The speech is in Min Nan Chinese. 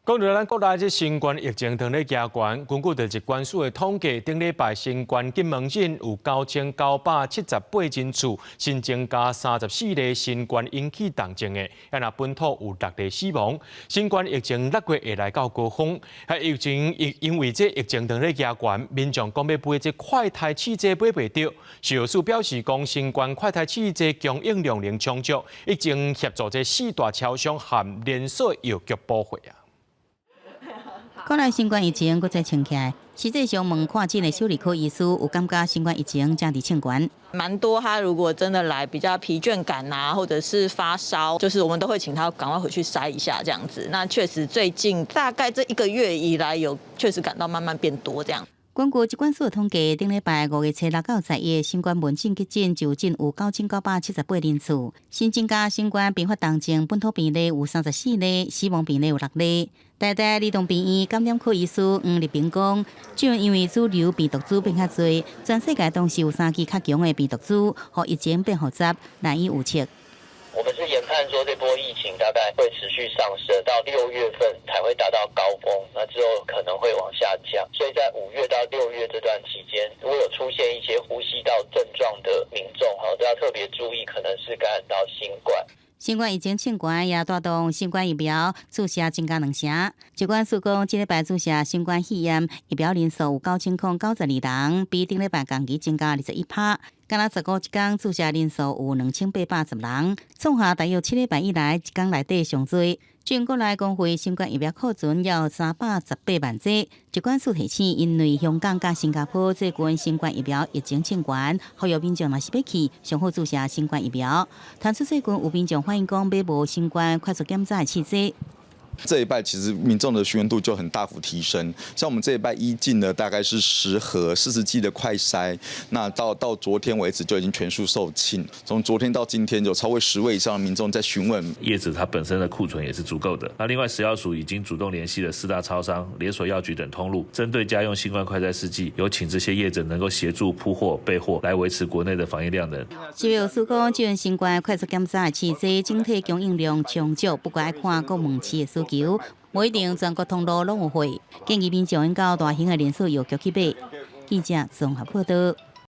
講到咱國內這新冠疫情當咧加懸，根據著疾管署的統計，頂禮拜新冠急門診有9978人次，新增加34例新冠引起重症的，啊若本土有六例死亡。新冠疫情6月會來到高峰，啊疫情因因為這疫情當咧加懸，民眾講欲買這快篩試劑買袂著。食藥署表示講，新冠快篩試劑供應量仍充足，已經協助這四大超商和連鎖藥局補貨啊。國內新冠疫情閣再衝起來，實際上問看診的小兒科醫師有感覺新冠疫情正佇衝懸。蠻多，他如果真的來比較疲倦感啊，或者是發燒，就是我們都會請他趕快回去篩一下這樣子。那確實最近大概這一個月以來，有確實感到慢慢變多這樣。根據疾管署統計，頂禮拜5月初6到11，新冠門診急診就診有9978人次，新增加新冠併發重症本土病例有34例，死亡病例有六例。台大兒童病院感染科醫師黃立平講，正因為主流病毒株變較濟，全世界同時有三支較強的病毒株，予疫情變複雜，難以預測。我們是研判說，這波疫情大概會持續上升，到6月份才會達到高峰，那之後可能會往下降。所以在5月到6月這段期間，如果有出現一些呼吸道症狀的民眾，哈，都要特別注意，可能是感染到新冠。新冠疫情衝懸，也帶動新冠疫苗注射增加兩成。疾管署講，這禮拜注射新冠肺炎疫苗人數有9092人，比頂禮拜同期增加21%。敢若十五一工注射人數有2810人，創下大約7禮拜以來一工內底上濟。全國內公費新冠疫苗庫存有318萬劑。疾管署提醒，因為香港佮新加坡最近新冠疫苗疫情衝懸，呼籲民眾若是欲去，上好注射新冠疫苗。傳出最近有民眾反映講買無新冠快速檢查的試劑。這一拜其實民眾的詢問度就很大幅提升，像我們這一拜一進了大概是10盒40劑的快篩，那到昨天為止就已經全數售罄。從昨天到今天，有超過10位以上的民眾在詢問。業者它本身的庫存也是足夠的。那另外食藥署已經主動聯繫了四大超商、連鎖藥局等通路，針對家用新冠快篩試劑，有請這些業者能夠協助鋪貨備貨，來維持國內的防疫量能。食藥署講，這新冠快速檢查的試劑整體供應量充足，不過愛看各門市的需求，無一定全國通路攏有貨，建議民眾應到大型的連鎖藥局去買。記者綜合報道。